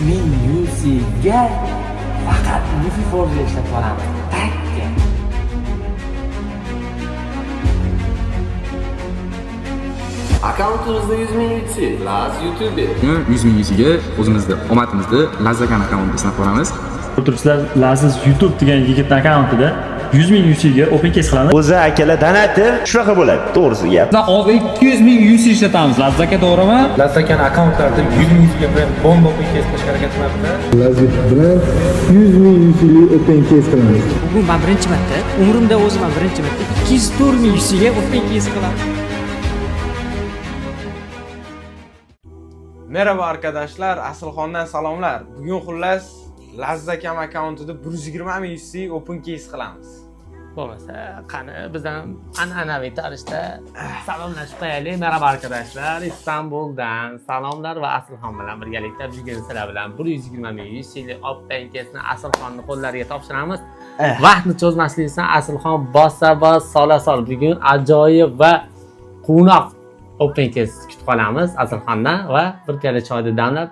ming UC ga faqat Wifi 4G ishlatib olamiz. Takka. Akkauntimizda 100 ming UC, Laz YouTube. 100 ming UCga o'zimizni omadimizni Lazzakan akkauntida sinab ko'ramiz. O'tiribsizlar, Laziz YouTube degan yigitning akkauntida 100 ming UCga open case qilamiz. O'zi akalar donator shunaqa bo'ladi, to'g'risi gap. Biz hozir 200 ming UC ishlatamiz. Laziz aka, to'g'rimi? Lazzakan akkauntlarda 100 ming UCga bilan bomba open case qilishga harakat qilyapti. Laziz bilan 100 ming UC'li open case qilamiz. Bugun men birinchi marta, umrimda o'zim ham birinchi marta 204 ming UCga open case qilaman. Merhaba arkadaşlar, Asilxondan salomlar. Bugun xullas Lazzakam akkauntida 120 ming UC open case qilamiz. Bo'lmasa, qani biz ham an'anaviy tarzda salomlashib qo'yaylik. Merhaba arkadaşlar, İstanbul'dan salomlar va Asilxon bilan birgalikda bugun sizlar bilan 120 ming UC'lik open case'ni Asilxonni qo'llariga topshiramiz. Vaqtni cho'zmaslik uchun Asilxon bossa bos, sola sol. Bugun ajoyib va quvnoq open case kutib qolamiz Asilxondan va bir piyola choyni damlab,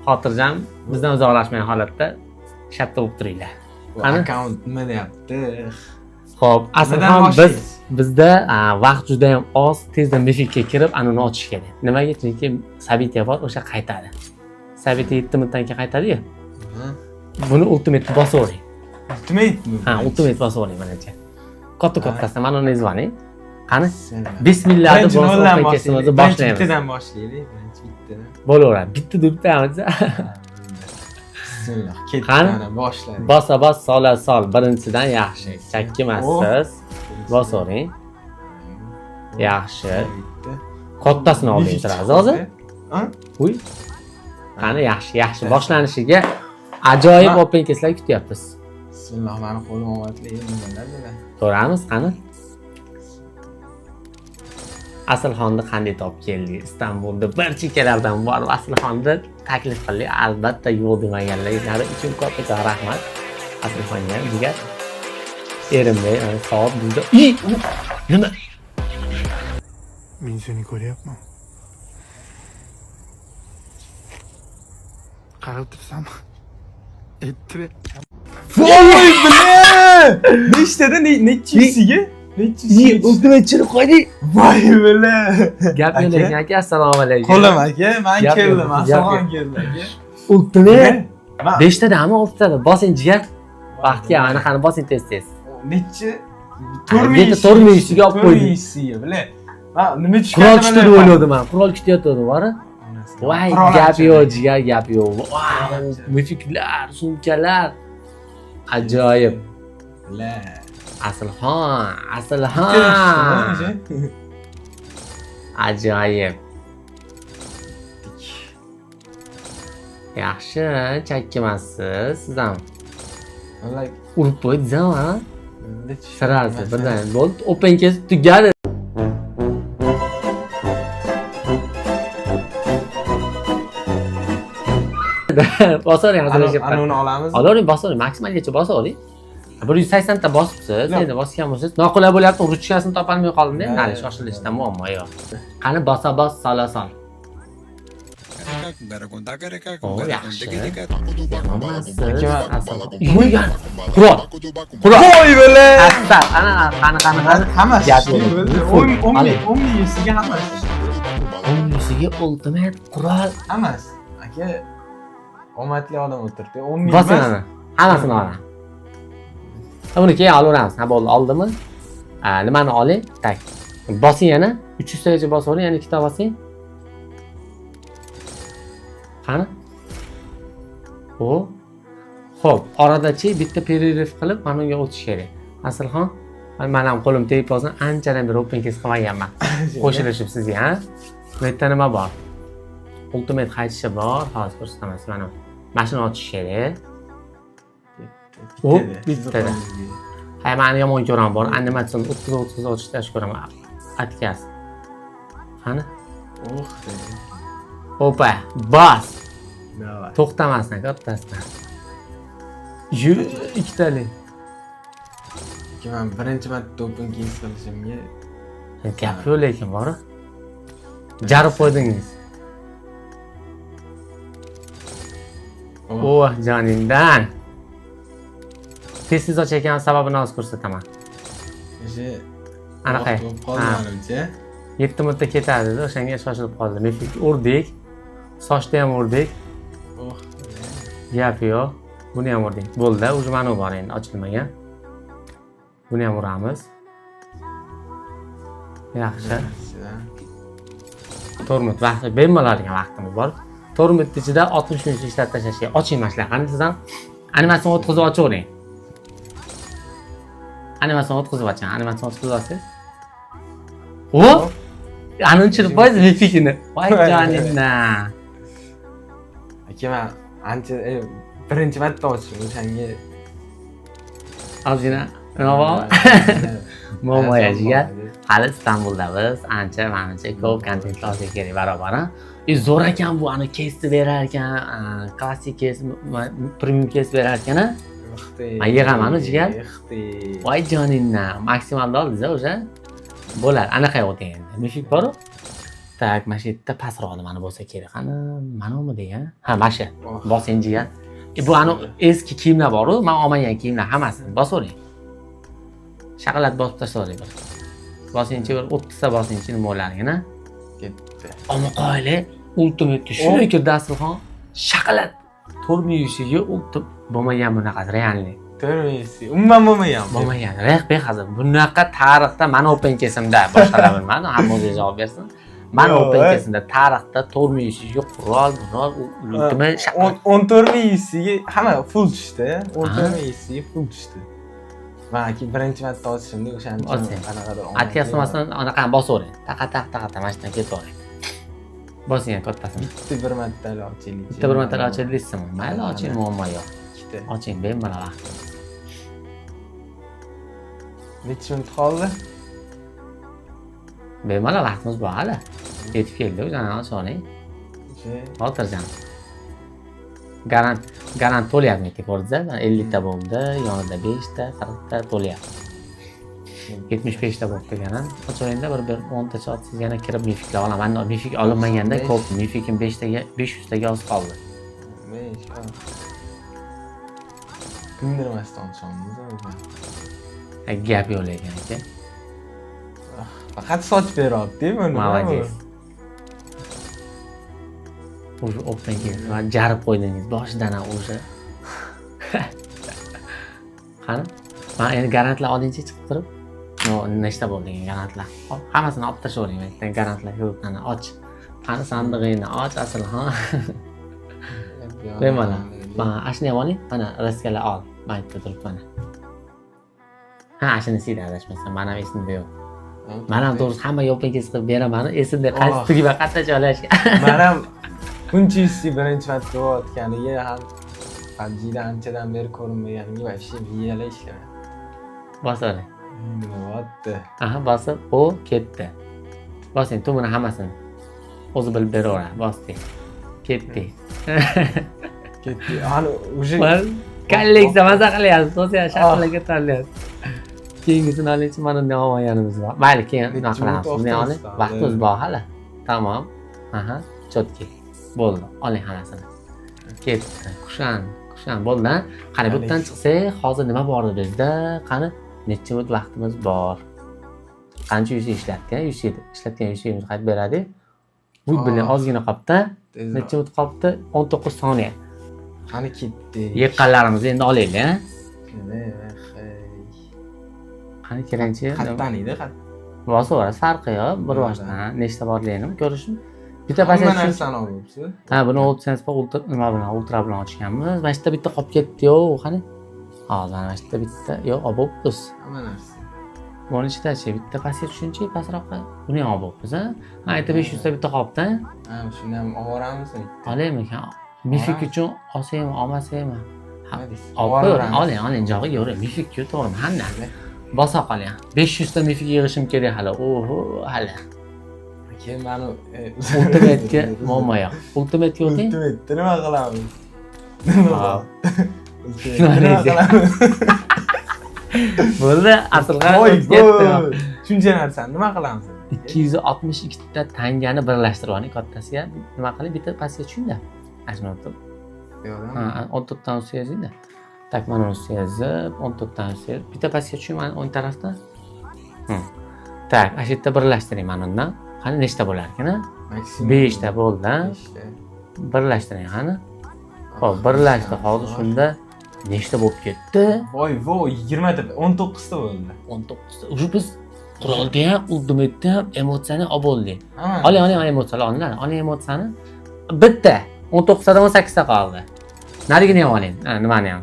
xotirjam, bizdan uzoqlashmagan holatda shartta bo'lib turinglar. Bu Qani? akkaunt nima deyapti? Xo'p, Asilxon, Nimadan biz boshlaymiz? bizda vaqt juda ham oz, tezda Mifikka kirib anuni ochish kerak. Nimaga? Chunki событие bor, o'sha qaytadi. Событие 7 minutdan keyin qaytadi-yu. Buni ultimate bosavering. Ultimate'mi? Ha, ultimate bosavering birinchi. Katta kattasini mana uni izlaning. Qani? Bismillah. Bismillah deb Birinchi bosib noldan open case'imizni boshlaylik. Birinchi boshlaymiz. bittadan boshlaylik. Birinchi bittadan. Bo'laveradi. Bitta deb bittamiz. Bismillah. Ketdi Qani? mana boshladik. Bosa bos, sola sol. Birinchidan yaxshi. Chakkimassiz. Bosavering. Yaxshi. Bitta. Kattasini olding sразу hozir. Ha? Uy. Qani, yaxshi, yaxshi. Boshlanishiga ajoyib open case'lar kutyapmiz. Bismillah, mani qo'lim omadli nimalar bilan. Ko'ramiz, qani. Asilxonni qanday topib keldik? Istanbulda bir chekkalardan borib Asilxonni taklif qildik. Albatta yo'q demaganlar uchun kattakon rahmat. Asilxonga jigar. Erinmay, mana soat bizda. I! Nima? Men seni ko'ryapman. Qarab tursam, ettiri. Voy bile! Nechtada nechi UCga? Nechi UCga? Ultimate chirib qo'ydik. Voy bile! Gap yo'q lekin aka, assalomu alaykum. Qo'lim aka, men Gap yo'q, keldim, gap Asilxon yo'q. keldi aka. Ultimate Man 5 tadami, 6 tada? Bosing jigar. Vaqtga mana, qani, bosing tez tez. Nechi? Bitta 4 ming UCga olib qo'ydik. 4 ming UCga bile. Man nima tushganini Qurol kutdi deb bilmayman. o'yladim man. Qurol kutayotgandim, bori. Voy, Qurol gap ham yo'q jigar, gap yo'q. Vau, mufiklar, sumkalar. Ajoyib. Bile. Asilxon, Bitta Asilxon. tushdi, Ajoyib. Yaxshi, chakkimassiz siz ham. Vallahi Urib qo'ydingiz ham, ha? nima tushdi? Sirasi birdan bo'ldi. Open case tugadi. Bosavering, hazillashib. Anavini olamiz. Olavering, bosavering, maksimalgacha bosavering. 180 ta bosibsiz, endi bosgan bo'lsangiz, noqulay bo'lyapti, ruchkasini topolmay qoldim-da, hali shoshilishda muammo yo'q. Qani, bosa bos, sola sol. O, yaxshi. Yomon Uygan. Qurol. Qurol. Voy bile! Asal, ana, qani, qani, qani. Hammasi Gap tushdi, yo'q. bo'ldi. 10 ming, 10 ming UCga hammasi tushdi. 10 ming UCga ultimate qurol. Hammasi. Aka, omadli odam o'tirdi. 10 ming Bosing emas. ana. Hammasini olaman. Uni keyin olaveramiz. Ha, bo'ldi, oldimi? Ha, nimani oling? Так. Bosing yana. 300 tagacha bosavering, yana ikkita bosing. Qani? O. Xo'p, oradachi bitta перерыв qilib mana unga o'tish kerak. Asilxon, man ham qo'lim tegib qolsin, anchadan beri open case qilmaganman. Qo'shilishib sizga, ha? Bu yerda nima bor? Ultimate qaytishi bor, hozir ko'rsataman mana. Mashina ochish kerak. O, bittada. Ha, mani yomon ko'raman bor. Animatsion o'tkazib o'tkazib ochishni yaxshi ko'raman. Отказ. Qani? Oh. Opa, bos. Давай. To'xtamasdan, kattasidan. Yu, ikkitalik. Aka, man birinchi marta open case qilishimga Gap yo'q lekin bor. Jarib qo'ydingiz. Oh, joningdan. Tez tez ochayotgan sababini hozir ko'rsataman. O'sha Anaqa. vaqt bo'lib qoldi manimcha. 7 minutda ketadi, o'shanga shoshilib qoldi. Mifik urdik. Sochni ham urdik. Oh. Gap yo'q. Buni ham urdik. Bo'ldi, уже mana bu bor endi ochilmagan. Buni ham uramiz. Yaxshi. 4 minut vaqt, bemalol vaqtimiz bor. 4 minut ichida 60 minut ishlab tashlash kerak. Oching mana shularni siz ham. Animatsiyani o'tkazib ochavering. Animatsiyani o'tkazib oching, animatsiyani o'tkazib olsangiz. O! Ani o'chirib qo'ysiz mifikini. Voy joningdan. Aka, men ancha birinchi marta ochdim o'shanga. Ozgina nima bor? Muammo jigar. Hali Istanbulda biz ancha manimcha ko'p kontentlar olsak kerak barobar. Zo'r ekan bu, ani кейs berar ekan, klassik кейс, premium кейс berar ekan. Man yig'aman jigar. Voy joningdan, maksimalda oldingiz o'sha. Bo'lar, anaqa o'ting endi. Мифик bor-u. Так, mana shu yerda pastroqda mana bo'lsa kerak. Qani, manumi degan? Ha, mana shu. Bosing jigar. Bu ani eski kiyimlar bor-u, men olmagan kiyimlar hammasini bosavering. Shaqalat bosib tashlavering bir. Bosingchi bir 30 ta bosingchi nima bo'larligini. Ketdi. Ammo qoyili ultimate shunday kirdi Aslxon. Shaqalat 4100 ga ultim bo'lmagan bunaqasi реальный. 4000 umuman bo'lmagan. Bo'lmagan. Reх behazil. Bunaqa tarixda mani open case'imda boshqalar bilmadim, hamma o'zi javob bersin. Mani Yo'q, open case'imda tarixda 4100 ga qurol, murol, ultimate shaqalat. 14 000 ga hamma full tushdi. 14 000 ga full tushdi. Man aka birinchi marta ochishimda o'shaning uchun Oching. qanaqadir Atga masdan anaqa bosavering. Taqa taq taqa taq mana shundan ketavering. Bosing kattasini. Bitta bir martalik ochaylik. Bitta bir marta ochaylik deysizmi? Mayli, oching, muammo yo'q. Ikkita. Oching, bemalol vaqt. Necha minut qoldi? Bemalol vaqtimiz bor hali. Yetib keldi, o'zini ocha oling. O'sha Xotirjam. Garant garant to'layapti menga ko'rdingiz, mana 50 ta bo'ldi, yonida 5 ta, 40 ta to'layapti. 75 ta bo'libdi garant. Ochaveringda bir bir 10 tacha otsangiz yana kirib мифик lar olaman. Мифик olinmaganda ko'p, мифик im 5 taga 500 taga oz qoldi. 5. Tindirmasdan ochyapmiz o'zi. Ha, gap yo'q lekin aka. Faqat soch beryapti buni. Молодец. Уже open case va jarib qo'ydingiz boshidan ham уже. Qani? Mana endi garantlar oldingchi chiqib turib. No, nechta bo'ldi degan garantlar. Hop, hammasini olib tashlavering bu yerdan garantlar ko'p. Mana och. Qani sandig'ingni och asl ha. Bemalol. Mana ashuni ham oling. Mana raskalar ol. Mana yerda turib mana. Ha, shunisi edi adashmasam. Mana ham esimda yo'q. Man ham to'g'risi hammaga open case qilib beraman. Esimda qaysi Oh. tugma qayerda joylashgan. Man ham buncha UC birinchi marta ko'rayotganiga ham PUBG'da anchadan beri ko'rinmaganiga вообще miyala ishlamayapti. Bosavering. Nima bo'lyapti? Aha, bosib, u ketdi. Bosing, tumini hammasini. O'zi bilib beraveradi. Bosdik. Ketdik. Ketdi. Ani уже Kolleksiya maza qilyapsiz. To'sa shaqillarga tanlayapsiz. Keyingisini olingchi, mana bunday olmaganimiz bor. Mayli, keyin nima Necha minut qilamiz? Bunday oling. vaqtimiz Vaqtimiz bor hali. Tamom. Aha, чётко. Bo'ldi. Oling hammasini. Ketdi. Kushan, kushan bo'ldi. Ha? Qani bu yerdan chiqsak, hozir nima bor edi bizda? Qani necha minut vaqtimiz bor? Qancha UC ishlatgan? UC ishlatgan UCimiz qaytib beradi. Bu bilan ozgina qolibdi. Tezroq. Necha minut qolibdi? 19 soniya. Qani ketdi. Yiqqanlarimizni endi olaylik, ha? Hey. Qani kelingchi. Qayerdan edi? Bosaverasiz, farqi yo'q. Bir boshdan nechta borligini ko'rishim. Bitta Hamma pasga narsani olibsiz. Ha, buni Options ultra nima bilan, ultra bilan ochganmiz. Mana shu yerda bitta qolib ketdi-yu, qani? Hozir mana shu yerda bitta, yo'q, olib bo'libmiz. Hamma narsa. Buni ichidachi bitta pastga tushunchi, pastroqqa. Buni ham olib bo'libmiz, ha? Ha, yerda 500 ta bitta qolibdi. Ha, shuni ham olib boramizmi? Olaymikan? Мифик Olamiz. uchun olsaymi, olmasaymi? Ha, Nima deysiz? olib Olib qo'yavering, boramiz. oling, oling, jog'i yo'q, мифик ku, to'g'rimi? Hamma. Bosa qoling. 500 ta мифик yig'ishim kerak hali. Oho, hali. Keyin mani Ultimate'ga muammo yo'q. Ultimate'ga o'ting. Ultimate'da nima qilamiz? Nima Ha. Ultimate'da nima deysiz? qilamiz? Bo'ldi, aslga Voy, o'tib ketdi. voy. Shuncha narsani nima qilamiz? 262 ta tangani birlashtirib oling kattasiga. Nima qiling, bitta pastga tushingda. Ana shuni o'tib. Yo'q. Ha, 14 tani ustiga yozingda. Так, mana uni ustiga yozib, 14 tani ustiga. Bitta pastga tushing, mana o'ng tarafda. Так, ana shu yerda birlashtiring mana undan. Qani, nechta bo'lar ekan, a? Maksimum. Beshta bo'ldi, a? Beshta. Birlashtiring, qani. Xo'p, birlashdi. Hozir shunda nechta bo'lib ketdi? Voy, voy, 20 ta, 19 ta bo'ldi. 19 ta. Уже biz qurolda ham, ultimateda ham emotsiyani olib bo'ldik. Ha. Oling, oling, emotsiyalar olinglar. Oling emotsiyani. Bitta. 19 tadan 18 ta qoldi. Narigini ham oling. Ha, nimani ham.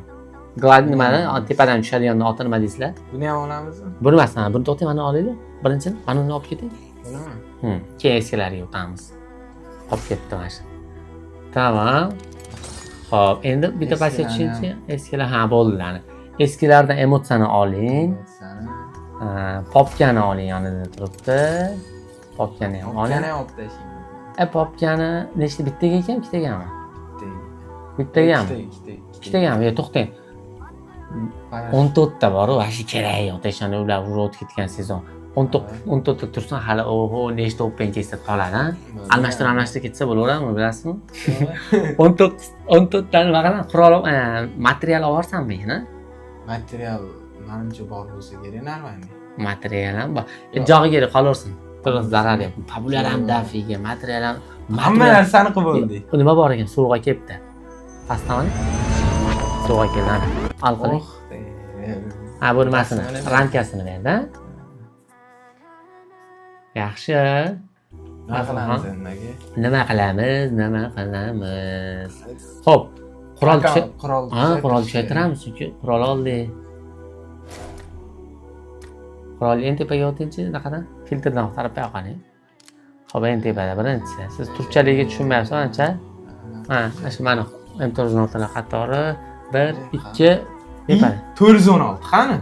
Glad nimani? Tepadan tushadigan oti nima deysizlar? Buni ham olamizmi? Buni emas, ha, buni to'xtang, mana olaylik. Birinchini, mana uni olib keting. Bunimi? Keyin eskilariga o'tamiz. Olib ketdi mana shu. Tamam. Xo'p, endi bitta pastga Eskilarni. tushingchi. Eskilar, ha, bo'ldi. Eskilardan emotsiyani oling. Emotsiyani. Ha, popkani oling, yonida turibdi. Popkani ham oling. Popkani ham olib tashlaymiz. E, popkani nechta, bittaga ekan, ikkitagami? Bittaga. Bittagami? Ikkita, ikkita. Ikkitagami? Yo, to'xtang. Qarang. 14 ta bor-u, вообще keragi yo'q. Tashani ular уже o'tib ketgan sezon. 19, 14 ta tursin hali, oho, nechta open case qoladi, a? Almashtirib almashtirib ketsa bo'laveradimi, bilasizmi? 19, 14 ta nima qilaman? Qurol, material olvorsammi, a? Material manimcha bor bo'lsa kerak, нормальный. Material ham bor. Yo'q. Jog'i kerak, qolaversin. To'g'ri, zarar yo'q. Populyar ham дофига, material ham. Hamma narsani qilib bo'ldik. Nima bor ekan? Sovg'a kelibdi. Pastdan oling. Sovg'a keldi, ana. Al qiling. Oh. Ha, bu nimasini? Ramkasini berdi. A? Yaxshi. Nima qilamiz endi, aka? Nima qilamiz? Nima qilamiz? Xo'p, qurol Qurol. Ha, qurol kuchaytiramiz, chunki qurol oldik. Qurolni eng tepaga o'tingchi, anaqadan filtrdan tarafga yoqaling. Xo'p, eng tepada birinchisi. Siz turkchaligiga tushunmayapsiz ancha. Ha, mana shu mana M416 qatori 1, 2 tepada. 416 qani?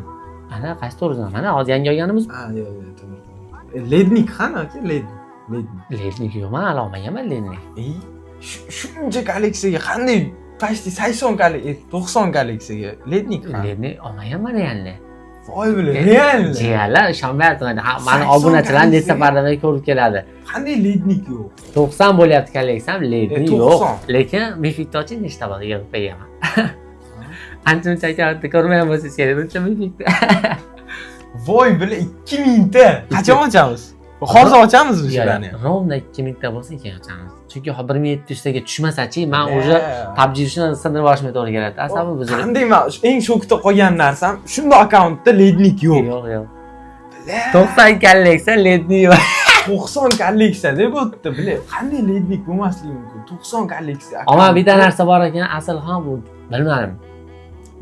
Ana, qaysi 416? Mana hozir yangi olganimiz. Ha, yo'q, yo'q, to'g'ri, to'g'ri. Ледник qani, aka, ледник. Ледник. Ледник yo'q, man hali olmaganman ледник. Ey, shuncha kolleksiyaga qanday, почти 80 kolleksiya, 90 kolleksiyaga ледник qani? Ледник olmaganman реально. Voy бля, реально. Jigarlar ishonmayapti mana. Ha, mani 80 obunachilar necha kolleksiya. safardan ko'rib keladi. Qanday ледник yo'q? 90 bo'lyapti kolleksiyam, ледник yo'q. 90. Lekin мифик ni oching, nechta bor yig'ib qo'yaman. Ancha muncha akkauntni ko'rmagan bo'lsangiz kerak, buncha мифик ni. Voy бля, 2000 ta. Qachon ochamiz? Hozir ochamizmi shularni? Ровно 2000 ta bo'lsa, keyin ochamiz. Chunki hozir 1700 taga tushmasachi, man уже PUBG shuni sindirib olishimga to'g'ri keladi. Asabim buzilib. Qanday, man eng shokda qolgan narsam, shunda akkauntda ледник yo'q. Yo'q, yo'q. 90 kolleksiya, ледник yo'q. 90 kolleksiya deb o'tdi, бля. Qanday ледник bo'lmasligi mumkin? 90 kolleksiya. Ammo bitta narsa bor ekan, asl ham bu bilmadim.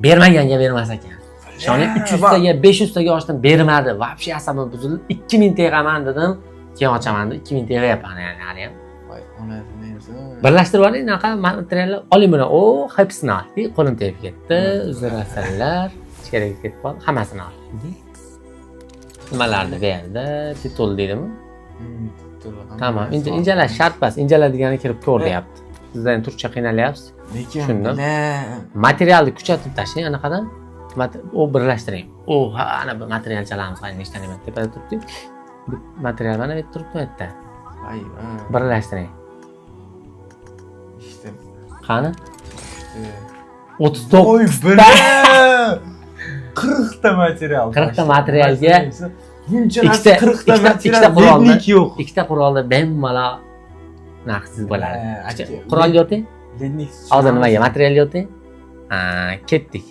Bermaganga bermas ekan. Ishoning, 300 taga, 500 taga ochdim, bermadi. Вообще asabim buzildi. 2000 ta yig'aman dedim. Keyin ochaman deb 2000 ta yig'yapman yani hali ham. Voy, onasini emsin. Birlashtirib oling, anaqa materiallar oling buni. O, hepsini ol. Qo'lim tegib ketdi. Uzr asallar. Ichkariga ketib qoldi. Hammasini ol. Nimalarni berdi? Titul deydimi? Titul. Tamam. Injalash shart emas. Injala degani kirib ko'r deyapti. Sizdan endi turkcha qiynalyapsiz. Lekin Tushundim. бля, Materialni kuchaytirib tashlang anaqadan. U birlashtiring. O, ha, ana bu material chalamiz. Qani, nechta nima tepada turibdi? Material mana bu yerda turibdi, bu yerda. Voy, ha, Birlashtiring. ishte. Qani? Ishte. 39. Voy, бля! 40 ta material. 40 ta materialga Buncha narsa, 40 ta material, ikkita qurolni ледник yo'q. Ikkita qurolni bemalol naqdsiz bo'ladi. Ha, aka, Qurolga o'ting. Ледник. Hozir nimaga materialga o'ting? Ha, ketdik.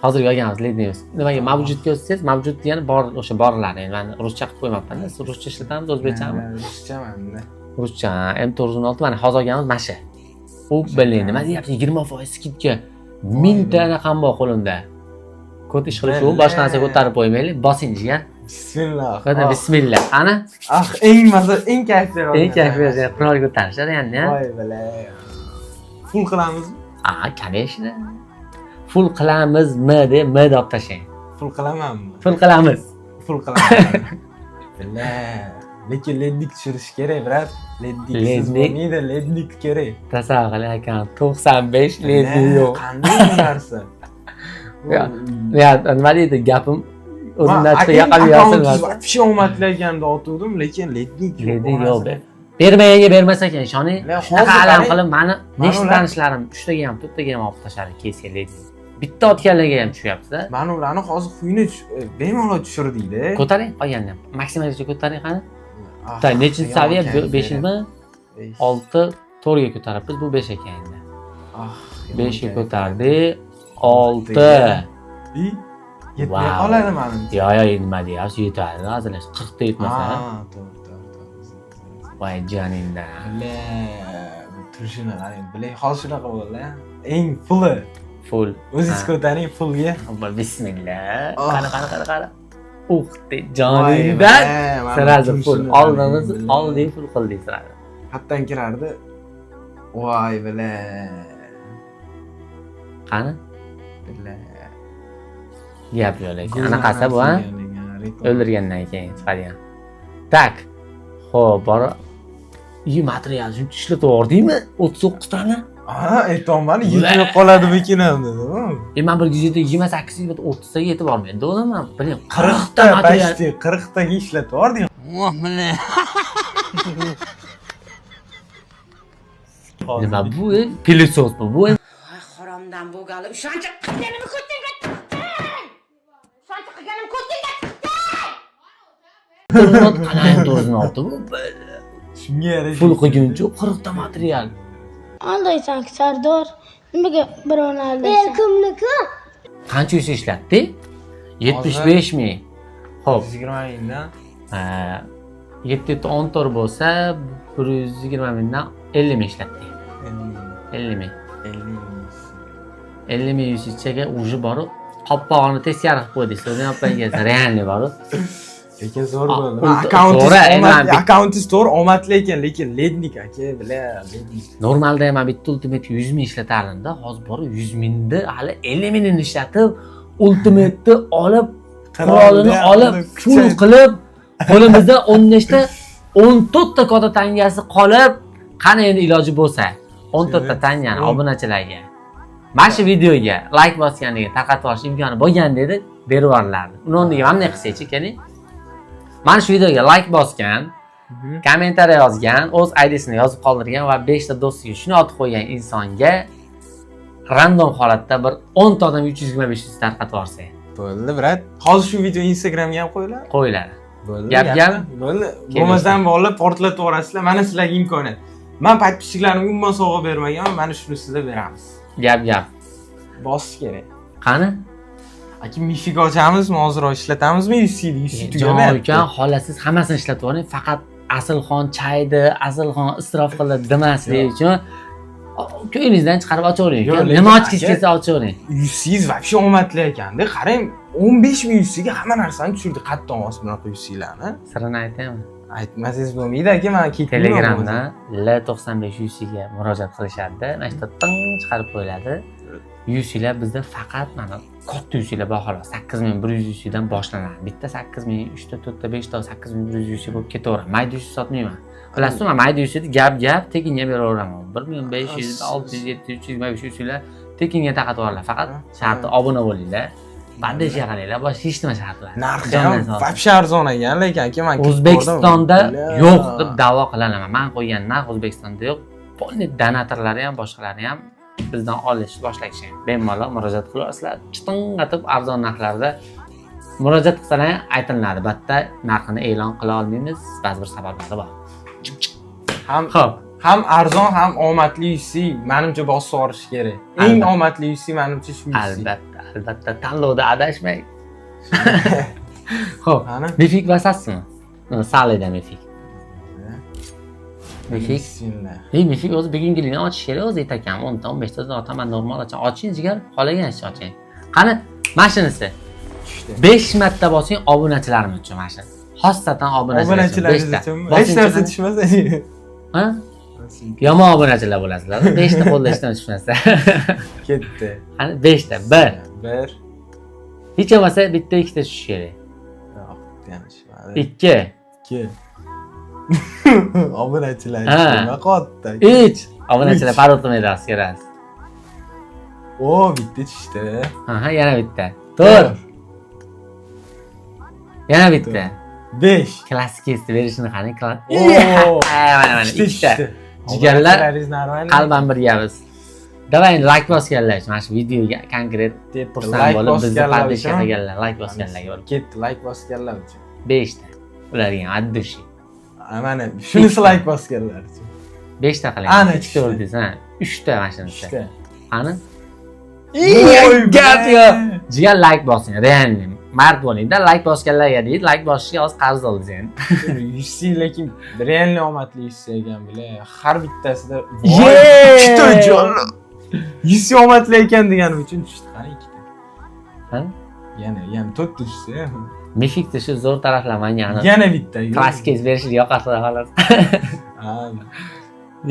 Hozir olganmiz ледник. Nimaga mavjudga o'tsangiz, mavjud degani bor, o'sha borlar. Endi man ruscha qilib qo'ymabman. Siz ruscha ishlatamiz, o'zbekchami? Ruscha manda. Ruscha M416, mana hozir olganimiz mana shu. U блин, nima deyapti? 20% скидка. 1000 ta anaqam bor qo'limda. Kod ish qilish u boshqa narsa ko'tarib qo'ymaylik. Bosing, jigar. Bismillah. Hadi bismillah. Ana Ah, eng maza, eng kayf beradigan. Eng kayf beradigan qurol ko'tarishadi endi. Voy бля. Full qilamizmi? A, конечно. Full qilamizmi deb m deb tashlang. Full qilamanmi? Full qilamiz. Full qilaman. Бля. Lekin ледник tushirish kerak, брат. Ледник siz Ледник. bo'lmaydi, ледник kerak. Tasavvur qiling, akam, 95 ледник yo'q. Qanday bu narsa? Ya, nima deydi, gapim o'zimdan chiqib yoqam yosilmas. Вообще omadlaganda otuvdim, lekin ледник yo'q. Ледник yo'q be. Bermaganga bermas ekan, ishoning. La, Shunaqa hozir alam qarang. qilib mani Mana nechta ular- tanishlarim 3taga ham, 4taga ham olib tashladi keysga leading. Bitta otganlarga ham tushyapti-da. Mana ularni hozir xuyni bemalol tushirdikda. Ko'taring qolganini ham. Maksimalgacha ko'taring qani. Ah, Tak, nechinchi yomon saviya? kayf 5mi? Besh. 6, 4ga ko'taribmiz. Bu 5 ekan endi. Ah, yomon 5 ga kayf. ko'tardik. 6. I, yetmay Vau. qoladi manimcha. Yo, yo, nima deyapsiz? Yetadi, hazillashib 40 ta yetmasa. Ha, to'g'ri, to'g'ri, to'g'ri. Voy joningdan. Bile, bu turishini qarang, bile, hozir shunaqa bo'ldi. Eng puli. Full. O'zingiz Ha. ko'taring pulga. Abba, bismillah. Oh. Qani, qani, qani, qani. Uх te, joningdan. Сразу full. Oldimiz, oldik, full qildik сразу. Qatdan kirardi. Voy bile. Qani? Bile. Gap yo'q lekin. Anaqasi bu, ha? O'ldirgandan keyin chiqadigan. Так. Xo'p, bor. И material shuncha ishlatib yubordingmi? 39 tani? Ha, aytyapman, yetmay qoladimikin ham dedim. E men bir 28 30 taga yetib bormaydi o'zim ham. Biling, 40 40 ta ta material. почти 40 taga ishlatib yubordik. Nima bu? Пылесос bu. Bu Haromdan bo'lgali o'shancha qilganimni ko'tingga tiqding! O'shancha qilganim ko'tingga tiqding! Qanday to'g'risini oldi bu? Shunga yarasha. Full qilguncha 40 ta material. Aldaysan Sardor. Nimaga birovni aldaysan? Kimniki? Qancha yuz ishlatdi? 75 ming. Xo'p, 120 mingdan ha, 7 14 bo'lsa 120 mingdan 50 ming ishlatdik. 50 ming. 50 ming. 50 ming yuz ichaga уже borib qopqog'ini teskari qilib qo'ydik. So'zni olib реальный borib. Lekin zo'r Ah, bo'ldi. To'g'ri, endi man Akkauntingiz to'g'ri omadli ekan, lekin lednik aka, bila, lednik. Normalda ham man bitta ultimate 100 ming ishlatardim-da, hozir borib 100 mingni hali 50 mingini ishlatib, ultimate'ni olib, qurolini olib, full qilib, qo'limizda 10 nechta 14 ta katta tangasi qolib, qani endi iloji bo'lsa, 14 ta tangani obunachilarga mana shu videoga like bosganligi tarqatib yuborish imkoni bo'lgan dedi, berib yuboriladi. Uni o'rniga mana bunday qilsangchi, keling. Mana shu videoga like bosgan, kommentariya yozgan, o'z IDsini yozib qoldirgan va 5 ta do'stiga shuni otib qo'ygan insonga random holatda bir 10 ta odam 325 yuz tarqatib yuborsak, Bo'ldi, brat. Hozir shu video Instagramga ham qo'yiladi. Qo'yiladi. Bo'ldi. Gap gap. Bo'ldi. Bo'lmasam bolalar portlatib yuborasizlar. Mana sizlarga imkoniyat. Men подписчик larimga umuman sovg'a bermaganman, mana shuni sizga beramiz. Gap gap. Bosish kerak. Qani? Aka, мифик ochamizmi, hozir ishlatamizmi UC'ni? UC Jon tugamayapti. ukan, xohlasiz hammasini ishlatib yuboring, faqat Asilxon chaydi, Asilxon isrof qildi demaslik uchun ko'nglingizdan chiqarib ochavering. Yo'q, Nima lekin ochgingiz aka- kelsa ochavering. UC'ingiz вообще omadli ekanda. Qarang, 15 ming UC'ga hamma narsani tushirdi. Qayerdan olasiz bunaqa UC'larni? Sirini aytaymi? Aytmasangiz bo'lmaydi aka, men ketmayman. Telegramdan L95 UC'ga murojaat qilishadi. Mana shu yerda ting chiqarib qo'yiladi. UC'lar bizda faqat mana katta UC'lar bor xolos. 8100 UC'dan boshlanadi. Bitta 8000, 3 ta, 4 ta, 5 ta 8100 UC bo'lib ketaveradi. Mayda UC sotmayman. Bilasizmi, man mayda UC'ni gap gap tekinga beraveraman. 1500, 600, 700, 325 UC'lar tekinga tarqatib yuboriladi. Faqat sharti obuna bo'linglar. Поддержка qilinglar, boshqa hech nima shart emas. Narxi Jondan ham sog'. вообще arzon ekan, lekin aka men kirib O'zbekistonda ko'rdim. yo'q deb da'vo qilaman. Man qo'ygan narx O'zbekistonda yo'q. Полный donatorlari ham, boshqalari ham bizdan olish boshlashgan. Bemalol murojaat qilasizlar. Chitingatib arzon narxlarda murojaat qilsalar ham aytilinadi. Albatta narxini e'lon qila olmaymiz, ba'zi bir sabablari bor. Ham Xo'p, ham arzon, ham omadli UC menimcha bosib yuborish kerak. Eng Albatta. omadli UC menimcha shu UC. Albatta, albatta tanlovda adashmang. Xo'p, Qani? мифик bosasizmi? Salida мифик. Мифик. Bismillah. E, мифик o'zi bugungilikni ochish kerak o'zi aytakam 10 ta 15 ta otaman normal oching. Oching jigar, xohlagancha oching. Qani, mana shunisi. Tushdi. 5 marta bosing obunachilarimiz uchun mana shu. Xossatan obunachilar uchun Obunachilaringiz 5 ta. uchunmi? Bosing Hech narsa qani. tushmasa. Ha? Yomon obunachilar bo'lasizlar. 5 ta qo'lda hech narsa tushmasa. Ketdi. Qani 5 ta, 1. 1. Hech bo'lmasa bitta ikkita tushishi kerak. Yo'q, bitta ham tushmadi. 2, 2. Obunachilar Ha. nima qilyapti? 3. Obunachilar Uch. parol qilmaydi kerak. O, bitta tushdi. Aha, yana bitta. 4. Yana bitta. 5. Klassik kesdi berishini qarang. Oo. Mana mana ikkita. Jigarlar qalban birgamiz. Давай endi like bosganlar uchun mana shu videoga konkret xursand bo'lib bizni поддержка qilganlar, like bosganlarga bo'lib. Ketdi, like bosganlar uchun. 5 ta. Ularga ham от души. Mana shunisi like bosganlar uchun. 5 ta qiling. Ana 3 ta tushdi. o'ldingiz, ha. 3 ta mana shunisi. 3 ta. Qani? Voy, Gap yo'q. Jigar like bosing, реально. Mard bo'lingda, like bosganlarga deydi, like bosishga hozir qarz oldingiz endi. UC lekin реально omadli UC ekan, бля. Har bittasida Ye! Ikkita jonli. UC omadli ekan deganim uchun tushdi. Qani ikkita. Ha? Yana to'rtta tushsa. Mifikni shu zo'r taraflar manga aniq. Yana bitta. Klassik kes berishni yoqadi xolos. Ha.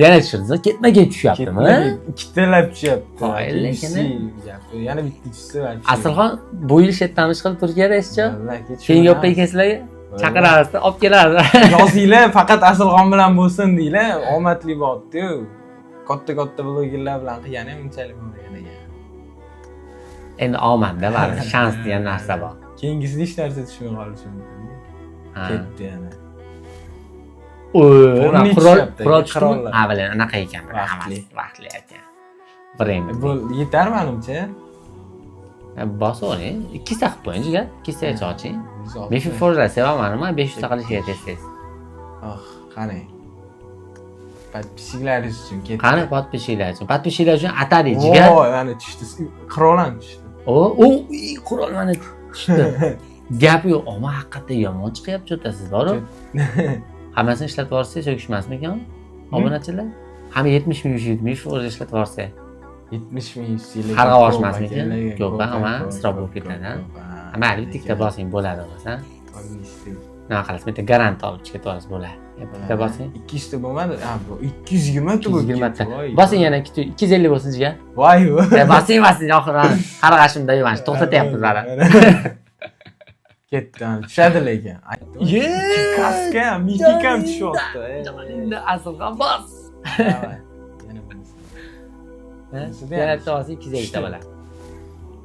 Yana tushirdi. Ketma-ket tushyaptimi? Ikkitalab tushyapti. Voy, lekin- UC gapi. Yana bitta tushsa вообще. Aslxon bu yil shetdan ish qilib Turkiyada ishchi. Vallahi Keyingi open case'larga chaqiramiz, olib kelamiz. Yozinglar, faqat Aslxon bilan bo'lsin deylar, omadli bo'pti-yu. Katta-katta blogerlar bilan qilgani ham unchalik bo'lmagan ekan. Endi omadda baribir shans degan narsa bor. Keyingisida hech narsa tushmay qolishi mumkin. Ha. Ketdi yana. O'y, O'rni qurol, tushyapti, qurol tushdimi? qurollar. Ha, bilan anaqa ekan. Vaqtli. Vaqtli ekan. Время. Bu yetar menimcha. Bosib oling. Ikkita qilib qo'ying, jigar. Ikkitagacha oching. 160. Mifi Forza sevaman, man 500 ta qilish kerak tez-tez. Oh, qarang. Подписчик laringiz uchun ketdi. Qani подписчик lar uchun? Подписчик lar uchun atadi, jigar. Voy, mana tushdi. Qirol ham tushdi. O, o, qurol mana tushdi. Gap yo'q. Omma haqiqatda yomon chiqyapti cho'tasiz, boru. Hammasini ishlatib yuborsak so'kishmasmikan? Obunachilar? Hamma 70 ming 70 ming o'zi ishlatib yuborsak. 70 ming yuz Qarg'a oshmasmikan? Ko'p, hamma isrof bo'lib ketadi, ha? Mayli, bitta bosing bo'ladi bo'lmasa. Nima qilasiz? Bitta garant olib chiqib ketib bo'ladi. Bitta bosing. 200 ta bo'lmadi. Ha, bu 220 ta bo'lib 220 ta. ketdi. Bosing yana 250 bo'lsin jigar. Voy. Bosing, bosing oxiri qarg'ashimda mana shu to'xtatyapmiz mana. Ketdi, tushadi lekin. Ye! Kaska ham, мифик ham tushyapti. Endi Aslxon bos. Yana bunisi. Yana bitta bosing 250 ta bo'ladi.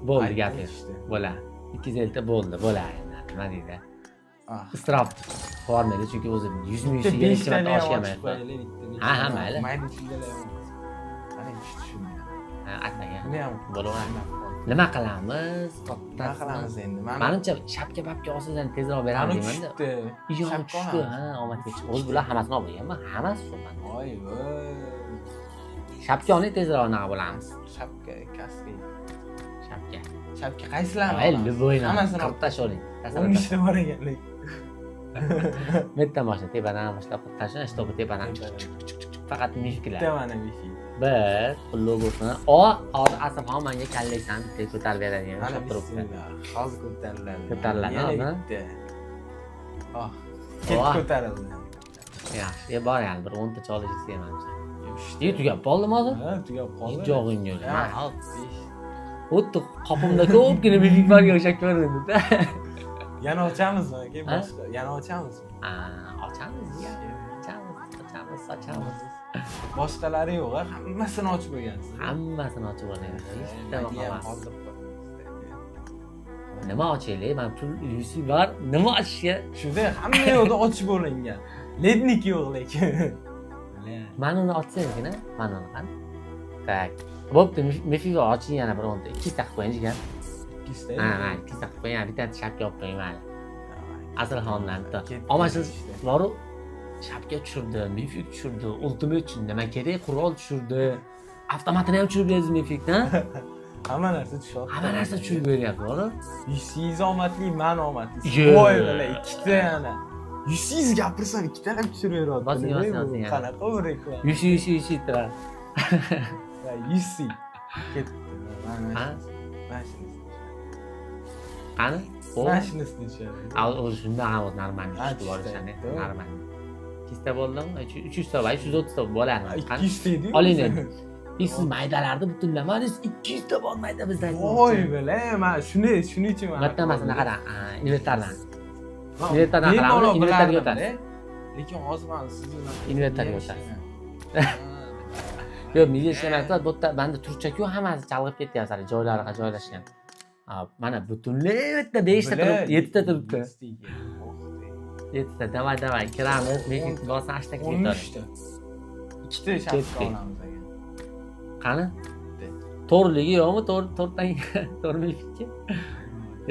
Bo'ldi gap yo'q. Tushdi. Bo'ladi. 250 ta bo'ldi, bo'ladi. Nima deydi? Ah. Isrof qilolmaydi chunki o'zi 100 ming Bitta yuziga necha beshtani marta ham oshgan ochib qo'yaylik, bitta Ha, ha, beshtani. mayli. Mayli, ichidalar ham. Qarang, tushdi shuni. Ha, atmagan. Buni ham Bo'laveradi. Nima qilamiz? Nima qilamiz endi? Manimcha shapka papka olsangiz ham tezroq beradi Mana deymanda. tushdi. Yo'q, Shapka tushdi. olamiz. Ha, omadga chiqdi. O'zi bular hammasini olib qo'yganman, hammasi shu manda. Voy, voy. Shapka oling tezroq anaqa bo'lamiz. Shapka, kaska. Shapka. Shapka qaysilarini? Voy, olamiz? любой ni. Hammasini Qirib tashlang. O'n ishda bor ekan lekin. Bitta boshla tepadan boshlab qirib tashlang, чтобы tepadan chiq chiq chiq chiq faqat мифик lar. Bitta mana мифик. Bir pulli bo'lsin. O, hozir Aslxon menga kallaysan bitta ko'tarib beradigan Mana o'xshab turibdi. bismillah. Hozir ko'tariladi. Ko'tariladi, Yana hozir? bitta. Oh, ketdi Oh. ko'tarildi. Yaxshi, bor yani bir 10 tacha olishingiz kerak manimcha. Ye, tugab qoldimi hozir? Ha, tugab qoldi. Jog'ing yo'q. Ha, Man xuddi qopimda ko'pgina мифик borga o'xshab ko'rindi-da. Yana ochamizmi aka? Ha? Boshqa yana ochamizmi? Ha, ochamiz, ya. Ochamiz, ochamiz, ochamiz. Boshqalari yo'q, ha? Hammasini ochib qo'ygansiz. Hammasini ochib olaymiz. Hech nima Mayli ham qolmas. qoldirib qo'yamiz. Nima ochaylik? Man pul UC bor, nima ochishga? Shunda hamma yoqda ochib bo'lingan. Ледник yo'q lekin. Mana uni ochsangizgina, mana uni qani. Так. Bo'pti, мифик oching yana bir 10 ta, 2 ta qilib qo'ying jigar. Ikkita. Ha, ha, 2 ta qilib qo'ying, bitta shapka olib qo'ying mayli. Aslxondan bitta. Ketdi Omadsiz ishda. boru shapka tushirdi, мифик tushirdi, ultimate uchun nima kerak? Qurol tushirdi. Avtomatini ham tushirib berdi мифик dan. Hamma narsa tushyapti. Hamma narsa tushirib beryapti, to'g'ri? 100 omadli, man omadli. Ye. Voy бля, ikkita yana. 100 gapirsam ikkitalab tushiryapti. Bosing, bosing, bosing yana. Qanaqa bu reklama? Yushi, yushi, yushi turadi. 100 ketdi. Mana Ha? mana shunisi. Qani? O. Mana shunisini tushadi. Al, o'zi shundan ham o'zi нормальный Ha, tushdi bor tushdi, o'shani. to'g'ri. Нормальный. Ikkita bo'ldimi? 300 ta va 330 ta bo'ladi. Qani? 200 ta edi-yu. Oling endi. Siz maydalarni butunlamadingiz, 200 ta bor mayda bizda. Voy бля, man shuni shuning uchun Bitta emasini qarang, inventardan. Inventardan qaramiz, Bemalol inventarga bilardim-da. o'tasiz. Lekin hozir man sizni Inventarga o'tasiz. Yo'q, miya ishlamayapti. Bu yerda menda turchak-ku hammasi chalg'ib ketyapti, hali joylari joylashgan. Ha, mana butunlay bitta 5 ta turibdi, 7 ta turibdi. Yettita. Давай, давай, kiramiz. Mifik bo'lsa hashtag 13 ta. Ikkita shapka Ketdik. olamiz aka. Qani? To'rtligi yo'qmi? To'rt, to'rtdan to'rt mifikka?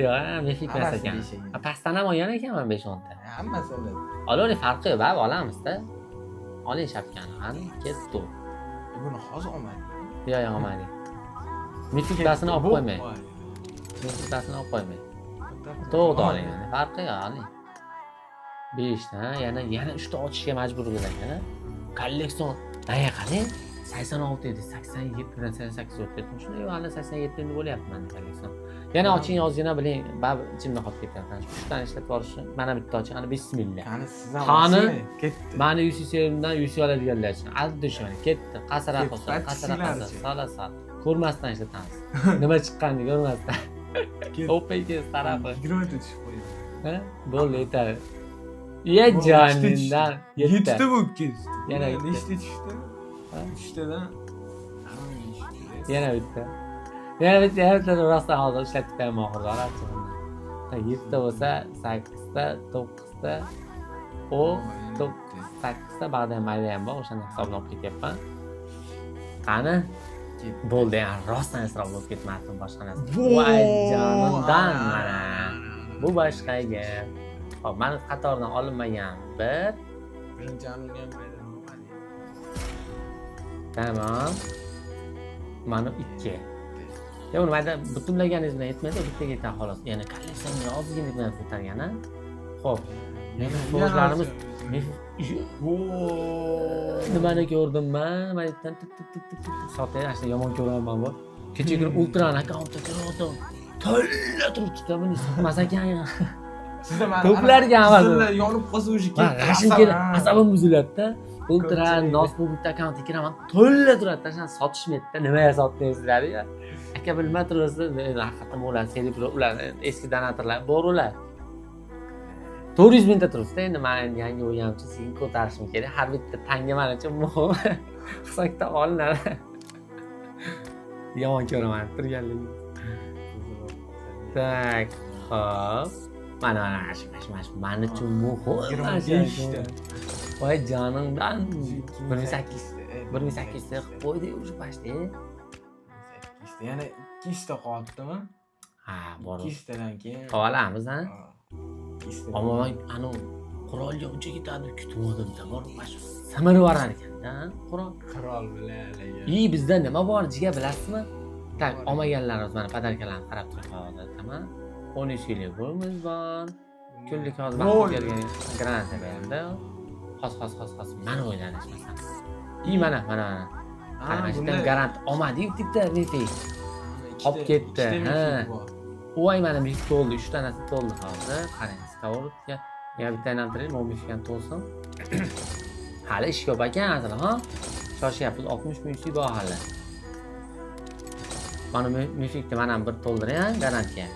Yo'q, ha, mifik emas Hammasi ekan. besh ekan. Ha, pastdan ham olgan ekanman 5-10 ta. Hammasi oladi. Olavering, farqi yo'q, baribir olamizda. Oling shapkani, qani, ketdi. Buni hozir olmadik. Yo'q, yo'q, olmadik. Mifik basini olib qo'ymang. Mifik basini olib qo'ymang. To'g'ri oling, yani farqi yo'q, oling. 5 ta, yana 3 ta ochishga majbur bo'lasan, ha? Kolleksion, nega qarang, 86 edi, 87 dan 88 o'tib ketdim. Shunday hali 87 endi bo'lyapti menda kolleksion. Yana oching, ozgina biling, baribir ichimda qolib ketyapti. Shu 3 tani ishlatib yuborishni, mana bitta oching, ana bismillah. Qani siz ham Qani? oching, ketdi. Mani UCC'imdan UC oladiganlar uchun dushman ketdi. Qasra Ketdi, qasra, qasra подписчиклар qasra, uchun. sala sal. Ko'rmasdan ishlatamiz. Nima chiqqanini ko'rmasdan. Ketdi. Open case tarafi. 20 ta tushib qo'ydi. Ha? Bo'ldi, yetadi. Ye Bu jonindan ikkita yetti. Yettita bo'lib ketdi. Yana bitta. Nechta tushdi? Ha? Uchtadan. Yana bitta. Yana bitta, yana bitta rostdan hozir ishlatib qo'yaman oxirida olachig'ini. Yettita bo'lsa, sakkizta, to'qqizta, o, to'qqiz, sakkizta, ba'dan mayda ham bor, o'shani hisobini olib ketyapman. Qani? Bo'ldi, yani rostdan isrof bo'lib ketmasin boshqa narsa. Voy jonimdan mana. Bu boshqa gap. Hop, mani qatordan olinmagan bir, Birinchi olingan mayda bo'lmadi. Tamam. Mana ikki. Ya uni mayda butunlaganingiz bilan yetmaydi, bittaga yetadi xolos. Ya'ni kolleksiyani ozgina bilan ko'targan, a? Xo'p. Miflarimiz nimani ko'rdim man? Mana yerdan tip tip tip tip tip sotay, ana shuni yomon ko'raman bu. Kecha kuni Ultrani akkauntda ko'rdim. To'la turibdi, buni sotmas ekan. Sizda mana To'plarga hammasi. Sizlar yonib qolsa o'sha Man ketdi. g'ashim keladi, asabim buziladida. Ultra Ko'pchilik. Nosbu bitta akkauntga kiraman, to'la turadi, shuni sotishmaydi-da, nimaga sotmaysizlar ya? Aka bilmay turasiz, haqiqatdan ular серебро, ular eski donatorlar bor ular. 400 mingta turibdi, endi man endi yangi bo'lganim uchun sekin ko'tarishim kerak. Har bitta tanga man uchun muhim. Hisob kitob olinadi. Yomon ko'raman turganligini. Так, xo'p. Mana mana shu, mana shu, mana shu man uchun muhim. 25 ta. Voy jonimdan 1800, 1800 ta qilib qo'ydi уже почти. 8 ta. Yana 2 ta qolibdimi? Ha, bor. 2 tadan keyin Olamiz, ha? 2 ta. Ammo man anavi qurolga uncha ketadi deb kutgandim-da, bor, mana shu simirib yuborar ekanda, qurol. Qirol bilan haligi. И bizda nima bor, jiga, bilasizmi? Так, olmaganlarimiz mana подарка larni qarab turib hozir, tamam. 13 yillik bo'limiz bor. Kunlik hozir Voy. vaqt kelgan granata berdi. Xos, xos, xos, xos. Mana o'ylanish masalan. И mana, mana, mana. Ha, Qara, mana shu yerdan bunda garant olmadi bitta mifik. Olib ketdi, ikkita ha. mifik bor. Voy, mana mifik to'ldi, 3 tanasi to'ldi hozir. Qarang, сковородка. Ya bitta aylantiraylik, bu mifik ham to'lsin. Hali ish ko'p ekan asli, ha? Shoshyapmiz, 60 ming bor hali. Mana mifikni mana bir to'ldiring, ha, garantga.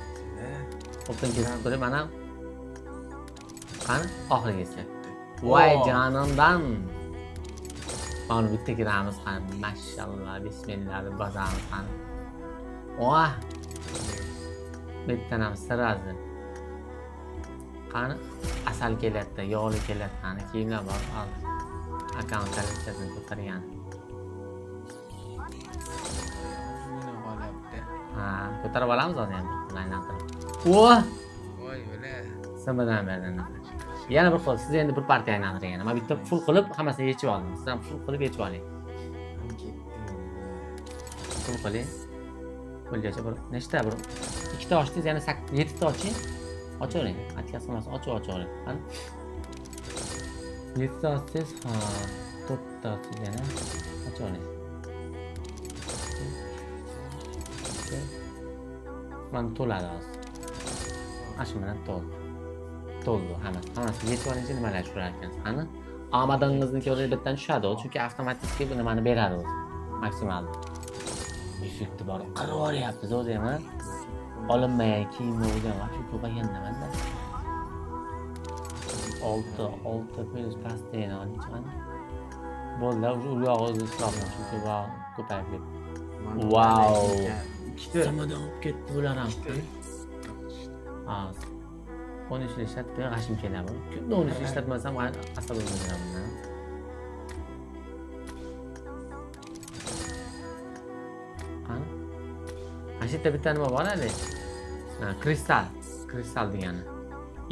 Open kesib turib, mana. Qani, oxirgisi. Voy Oh. jonimdan. Mana bitta kiramiz, qani, mashalloh, bismillah deb bosamiz, qani. Voh. Bittanam sirazi. Qani, asal kelyapti, yog'li kelyapti, qani kiyimlar bor, hozir. Akkaunt kolleksiyasini ko'targan. Ozgina qolyapti. Ha, ko'tarib olamiz hozir ham bir aylantirib. Voh! Voy o'la. Simidan berdi. Yana bir qo'l, siz endi bir partiya aylantiring yana. Men bitta full qilib hammasini yechib oldim. Siz ham full qilib yechib oling. Ketdi. Full qiling. Bo'lgacha bir nechta, bir ikkita ochdingiz, yana 7 ta oching. Ochavering. Отказ qilmasdan ochib ochavering. Qani? 7 ta ochsangiz, ha, 4 ta ochangiz yana ochavering. Mana to'ladi hozir. Mana shu bilan to'ldi. To'ldi hammasi. Hammasi yetib olguncha nimalar tushirar ekansiz. Qani? Omadingizni ko'rib bitdan tushadi u, chunki avtomatik bu nimani beradi o'zi. Maksimal. Effekti bor. Qirib yuboryapmiz o'zi ham, ha? Olinmagan kiyimni o'zi ham shu ko'paygan nimada. 6, 6 plyus pastda chiqadi. Bo'ldi, уже u yog'i o'zi isrofdan chunki ko'payib ketdi. Vau. Ikkita. Samadan olib ketdi ular ham. Hozir. 13 yil ishlatib qo'ying, g'ashim keladi. Kunda 13 yil ishlatmasam asabim buziladi bundan. Qani? Mana shu yerda bitta nima bor hali? Ha, kristal. Kristal degani.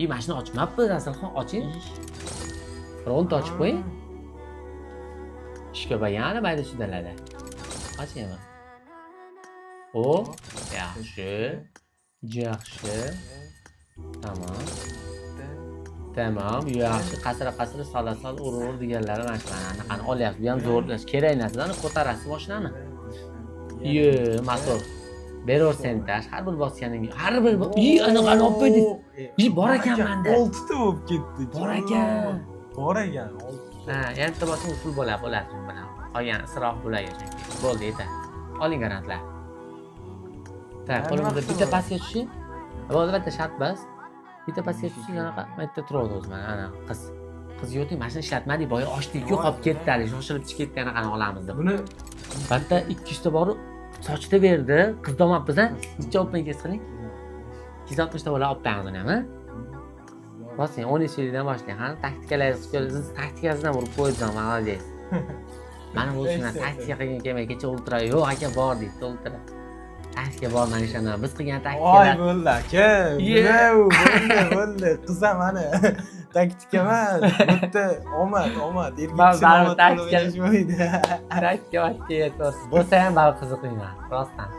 I mana shuni ochmabmiz Asalxon, oching. Bir 10 ta ochib qo'ying. Ish ko'paygani mayda chuydalarda. Oching. O, yaxshi. Yaxshi. Tamam. Tamam, yaxshi. Qasira-qasira sola-sol urur deganlari mana shu anaqani olyapsiz. Bu ham zo'r, kerak narsalarni ko'tarasiz mashinani. Yo, motor. Beraversan tash, har bir bosganing, har bir i anaqani olib qo'ydik. I bor ekan menda. 6 ta bo'lib ketdi. Bor ekan. Bor ekan. Ha, yana bitta bosing full bo'ladi, bo'ladi shu bilan. Qolgan isrof bo'ladi chunki. Bo'ldi, yetar. Oling garantlar. Tak, qo'limizda bitta pastga tushing. Bo'ldi, bitta shart bas. Bitta pastga tushing, anaqa bitta turadi o'zi mana, ana qiz. Qiz yo'q, mashina ishlatmadik, boya ochdik-ku, qolib ketdi hali, shoshilib chiqib ketdi, anaqani olamiz deb. Buni bitta 200 ta borib sochda berdi, qiz domabmiz a. Necha open case qiling? 260 ta bola olib qo'yamiz uni ham, a? Bosing, 13 yildan boshlang, ha? Taktikalar siz taktikasidan urib qo'ydingiz, молодец. Mana bu shuna taktika qilgin kelmay, kecha ultra yo'q aka bor deydi, ultra. Taktika bor, mana ishonaman. Biz qilgan taktikalar. Voy bo'ldi aka. Nima u? Bo'ldi, bo'ldi. Qizam mana. Taktika emas, bitta omad, omad. Erkak kishi omad taktika. Taktika bo'lsa ham baribir qiziq emas, rostdan.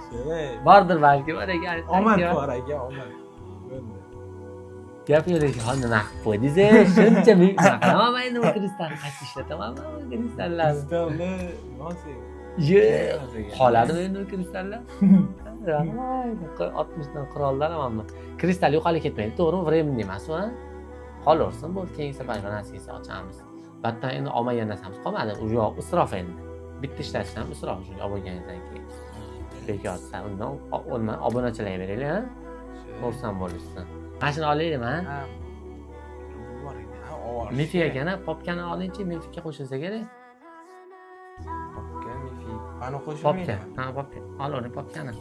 Bordir balki, bor ekan. Omad bor aka, omad. Bo'ldi. Gap yo'q, lekin nima qilib qo'ydingiz, shuncha ming qilaman endi bu kristalni qaysi ishlataman bu kristallarni. Kristalni nima? Qoladimi endi bu kristallar? 60 dan qurollar hamma. Kristal yo'qolib ketmaydi, to'g'rimi? Временный emas u, ha? Qolaversin, bo'ldi, keyingi safar nasibsa ochamiz. Battan endi olmagan narsamiz qolmadi, u yo'q, isrof endi. Bitta ishlatish ham isrof, chunki olib bo'lganingizdan keyin. Bekor, undan undan obunachilarga beraylik, ha? Xursand bo'lishsin. Mana shuni olaylikmi, ha? Mifik ekan, popkani olingchi, Mifikka qo'shilsa kerak. Popka, Mifik. Mana qo'shilmaydi. Popka, ha, popka. Ol uni popkani.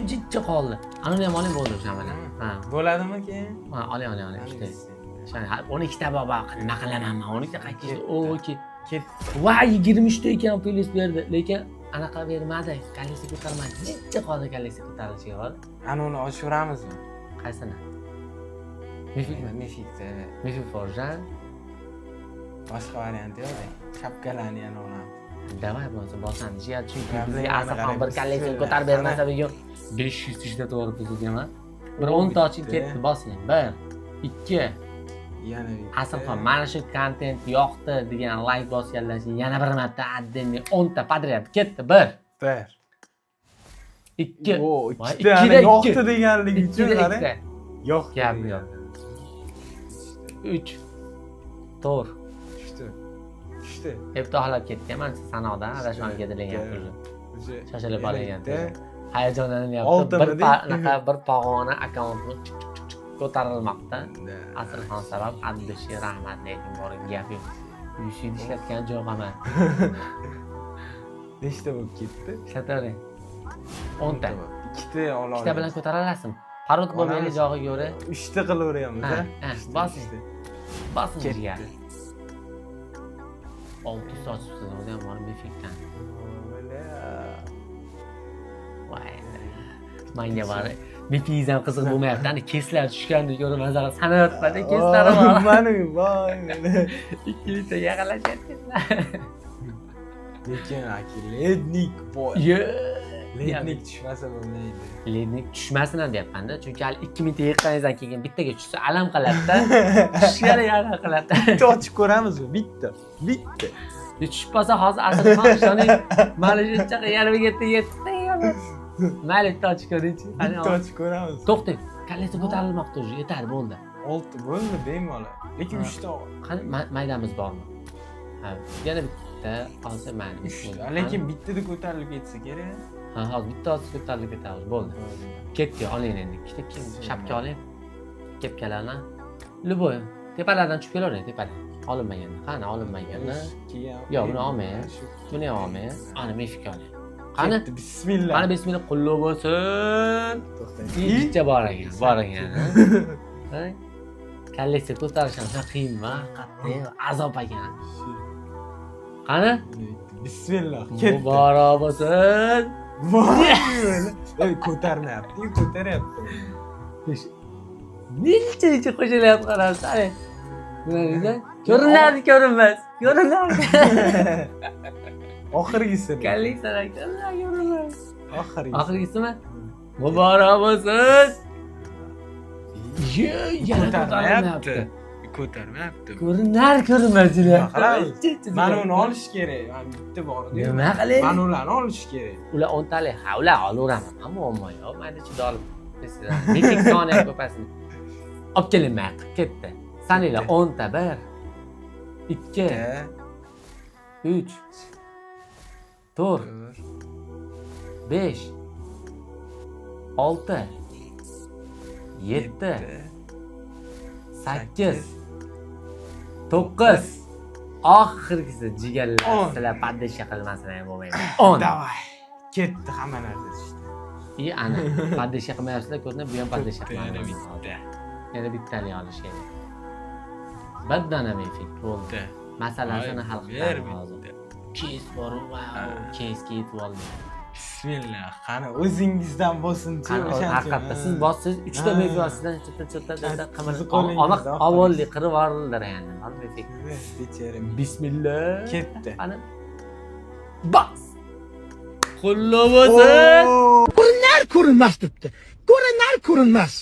Jicha qoldi. Ana uni ham oling bo'ldi o'sha bilan. Ha. Bo'ladimi keyin? Ha, oling, oling, oling. Uchta. Shuni 12 ta bor, nima qilaman men? 12 ta qaytib, o, ketdi. Voy, 23 ta ekan plyus berdi, lekin anaqa bermadi. Kolleksiya ko'tarmadi. Jicha qoldi kolleksiya ko'tarilishiga hozir. Ana uni oshiramizmi? Qaysini? Mifikmi? Mifikda. Mifik Forjan. Boshqa varianti yo'q. Shapkalarni yana olamiz. Davay bo'lsa bosamiz. Jigar, chunki bizga Asalxon bir kolleksiya ko'tarib bermasa bugun 500 ishda to'g'ri tuzilgan. Bir 10 ta ochib ketdi, bosing. 1 2 yana bitta. Asalxon mana shu kontent yoqdi degan like bosganlar uchun yana bir marta отдельный 10 ta подряд ketdi. 1 1 2 O, ikkita yoqdi deganligi uchun qarang. Yo'q, gap yo'q. 3 4 tushdi. Tushdi. Hep to'xlab ketgan mana sanoqdan adashmam ketilgan уже. Shoshilib olgan. Hayajonlanyapti. Bir anaqa bir pog'ona akkauntni ko'tarilmoqda. Asalxon sabab Abdushi rahmat lekin bor gap yo'q. Yushini ishlatgan jo'q emas. Nechta bo'lib ketdi? Ishlatavering. 10 ta. Ikkita ola. Ikkita bilan ko'tara olasizmi? Parod bo'lmaydi jog'iga ko'ra. 3 ta qilaveryapmiz, ha? Bosing. Bosing jigar. 600 ochibsiz, o'zi ham bor Mifikdan. Voy. Menga bor. Mifingiz ham qiziq bo'lmayapti. Ana keslar tushganda ko'ra maza qilib sanayapman, keslari bor. Mani voy. 2 litra yaqinlashyapti. Lekin aka, lednik bor. Lednik tushmasa bo'lmaydi. Lednik tushmasin ham deyapman-da, chunki hali 2000 ta yiqqaningizdan keyin bittaga tushsa alam qiladi-da. Tushgani alam qiladi. Bitta ochib ko'ramizmi? Bitta. Bitta. Tushib qolsa hozir Asalxon ishoning, mana shuncha yarmiga yetdi. Mayli bitta ochib ko'ringchi. Bitta ochib ko'ramiz. To'xtang. Kolleksiya ko'tarilmoqda уже, yetadi bo'ldi. 6 bo'ldi bemalol. Lekin 3 ta qani maydamiz bormi? Ha, yana bitta olsa mayli. Lekin bittada ko'tarilib ketsa kerak. Ha, hozir bitta olsa ko'tarilib ketamiz, bo'ldi. Ketdi, oling endi. Ikkita kim shapka oling. Kepkalarni. Любой. Tepalardan tushib kelavering, tepadan. Olinmagan. Qani olinmaganni? Yo'q, buni olmang. Buni ham olmang. Ana mifik oling. Qani? Ketdi, bismillah. Qani, bismillah, qulluq bo'lsin. To'xtang. Bitta bor ekan, bor ekan. Ha? Kolleksiya ko'tarish ham shunaqa qiyinmi? Haqiqatda azob ekan. Qani? Bismillah. Ketdi. Muborak bo'lsin. Voy! Ey, ko'tarmayapti, ko'taryapti. Necha necha qo'shilyapti, qarasi. Qani. Nima deydi? Ko'rinardi, ko'rinmas. Ko'rinardi. Oxirgisi. Kolleksiyalar ko'rinar, ko'rinmas. Oxirgisi. Oxirgisimi? Muborak bo'lsin. Ye, yana Ko'tarmayapti. ko'tarilmayapti. Ko'tarmayapti. Ko'rinar ko'rinmas. Nima qilamiz? Mana uni olish kerak. Mana bitta bor edi. Nima qilaylik? Mana ularni olish kerak. Ular 10 talik, ha, ular olaveraman, man muammo yo'q. Mayli, ichida olib, мифик soni ham ko'pasini olib kelinmay qilib ketdi. Sananglar, 10 ta: bir, ikki, uch, to'rt, besh, olti, yetti, sakkiz, to'qqiz, oxirgisi, jigarlar. 10. Sizlar поддержка qilmasanglar ham bo'lmaydi. 10. Давай. Ketdi, hamma narsa tushdi. И ana, поддержка qilmayapsizlar, ko'rinadi, bu ham поддержка Yana qilmayapsiz. bitta. Yana bittali olish kerak. Bir dona мифик bo'ldi. Masalasini hal Ber. qilamiz hozir. Кейс bor, vau, кейс ga yetib oldik. Bismillah. Qani, o'zingizdan bo'lsinchi Qani, o'shancha. Haqiqatda siz bossangiz, uchta Ha. мифик sizdan chetda chetda chetda qimir. Sizni qo'lingizda Ama oxirgisi. avolli qirib yuborildilar, ya'ni. Bor мифик. Bechara. Bismillah. Ketdi. Qani. Bas. Qulluq bo'lsin. Ko'rinar ko'rinmas debdi. Ko'rinar ko'rinmas.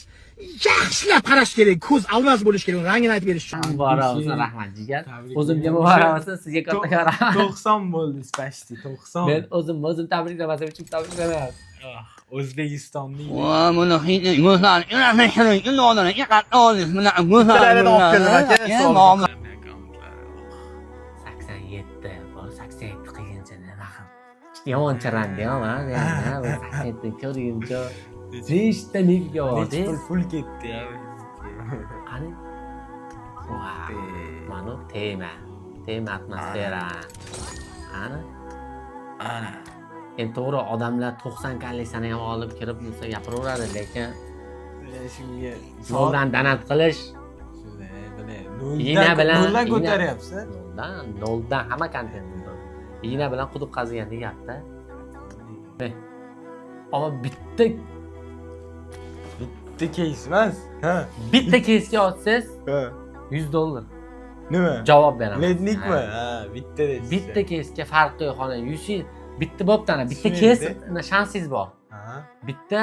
Yaxshilab qarash kerak, ko'z almaz bo'lishi kerak, rangini aytib berish uchun. Muborak bo'lsin, rahmat, jigar. Tabrik O'zimga etaman. muborak bo'lsin, sizga kattakon rahmat. 90 bo'ldi, почти 90. Men o'zim o'zim tabriklamasam, hech kim tabriklamayapti. Ah, O'zbekistonning Bittalarni olib keldim, aka. 87 bor, 87 qilguncha nima qil, yomon chirandi ham, ha, 87 ko'rguncha beshta миф ga Necha bordi. pul ketdi ya. Qani. Vau, mana tema tema, atmosfera, qani. Ana. Endi to'g'ri, odamlar 90 kolleksiyani ham olib kirib desa gapiraveradi, lekin Shunga noldan донат qilish Shunday, bilay. Igna bilan Noldan ko'taryapsiz. Noldan, noldan, hamma kontent noldan. Igna bilan quduq qazigandek gapda. Ammo bitta Bitta кейс emas. Ha. Bitta кейс ga otsangiz Ha. 100 dollar. Nima? Javob beraman. Lednikmi? Ha. Ha, bitta deysiz. Bitta кейс ga farqi yo'q, xona 100 bitta bo'pti, ana bitta Tushunaylik. кейс shansingiz bor. Ha. Bitta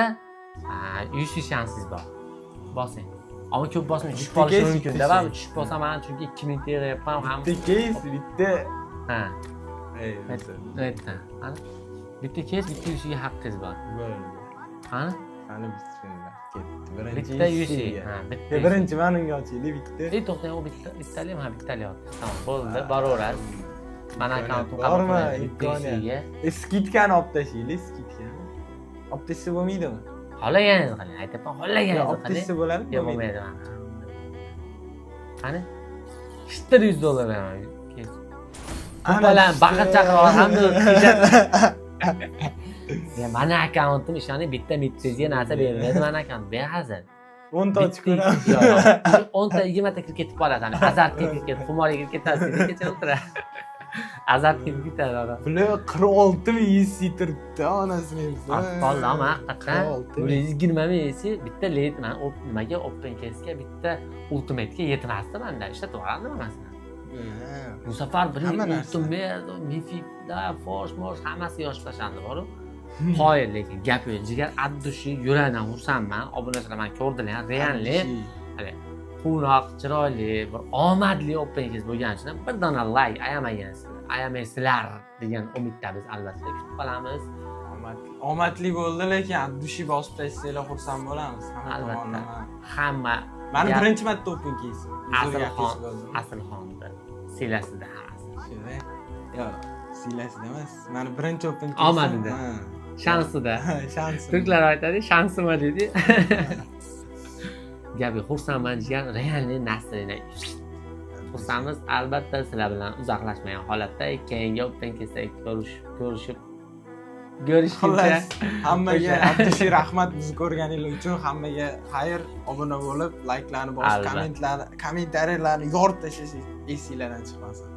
100 shansingiz bor. Bosing. Ammo ko'p bosmang, tushib Bitta qolishi кейс, mumkin. bitta Baribir şey. tushib qolsa, man chunki 2000 ta yig'yapman ham. Bitta кейс, bitta. Ha. Ey, Bitta. Qani? Bitta кейс, bitta yuziga haqqingiz bor. Bo'ldi. Qani? Qani, bismillah. Ketdi. Birinchi Bitta UC UC. ga. Ha, bitta. Ya, birinchi mana unga ochaylik bitta. Ey, to'xtang, u bitta, bittali ha, bittali otdi. Tamam, bo'ldi, boraverasiz. Mani akkauntim qabul Bormi qiladi bitta imkoniyat? UC ga. E, скидка ni olib tashlaylik, скидка ni. Olib tashlasa bo'lmaydimi? Xohlaganingizni qiling, aytyapman, Yo, xohlaganingizni olib qiling. tashlasa bo'ladimi? Yo'q, bo'lmaydi mana. Qani? Ishtir 100 dollar beraman. Kes. Ko'palar baqir chaqir hamma. Ya, mani akkauntim, ishoning, bitta mittangizga narsa beriladi, mani akkaunt behazil. 10 ta ochib ko'ramiz. Yo'q, yo'q. 10 ta, 20 ta kirib ketib qoladi. Hani azartga kirib ketib, xumorga kirib ketasiz, kecha o'tiradi. Azartga kirib ketadi odam. Bular 46 ming UC turibdi, onasini emsa. Vallahi haqiqatdan 46 bir ming. 120 ming UC bitta led, man nimaga, open case ga, bitta ultimate'ga yetmasdi manda, ishlatib yuborardim hammasini. Bu safar bir Hamma narsa. ultimate, мифик lar, force mors hammasi yoshib tashlandi boru. Qoyil, lekin gap yo'q, jigar, от души yurakdan xursandman. Obunachilar mani ko'rdilar, реально hali quvnoq, chiroyli, bir omadli open case bo'lgani uchun ham bir dona layk ayamagansizlar, ayamaysizlar degan umidda biz albatta kutib qolamiz. Omadli bo'ldi, lekin от души bosib tashlanglar, xursand bo'lamiz. Hamma Albatta. tomonlama. Hamma Mani birinchi marta open case. Aslxon, Aslxonni siylasida hammasi. Shunday. Yo'q, siylasida emas. Mani birinchi open case. Omadida. Shansida. Shansim. Turklar aytadi, shansima deydi. Gap yo'q, xursandman, jigar, реальный настроение. Xursandmiz, albatta sizlar bilan uzoqlashmagan holatda keyingi open case ko'rishib Ko'rishguncha. Xullas, hammaga abdushi rahmat bizni ko'rganingiz uchun. Hammaga xayr, obuna bo'lib, layklarni bosib, Albatta. Kommentlarni, kommentariyalarni yorib tashlash esinglardan chiqmasin.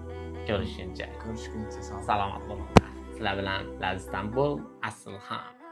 Ko'rishguncha. Ko'rishguncha, sog'. Salomat bo'linglar. Sizlar bilan Laziz Istanbul, Aslxon.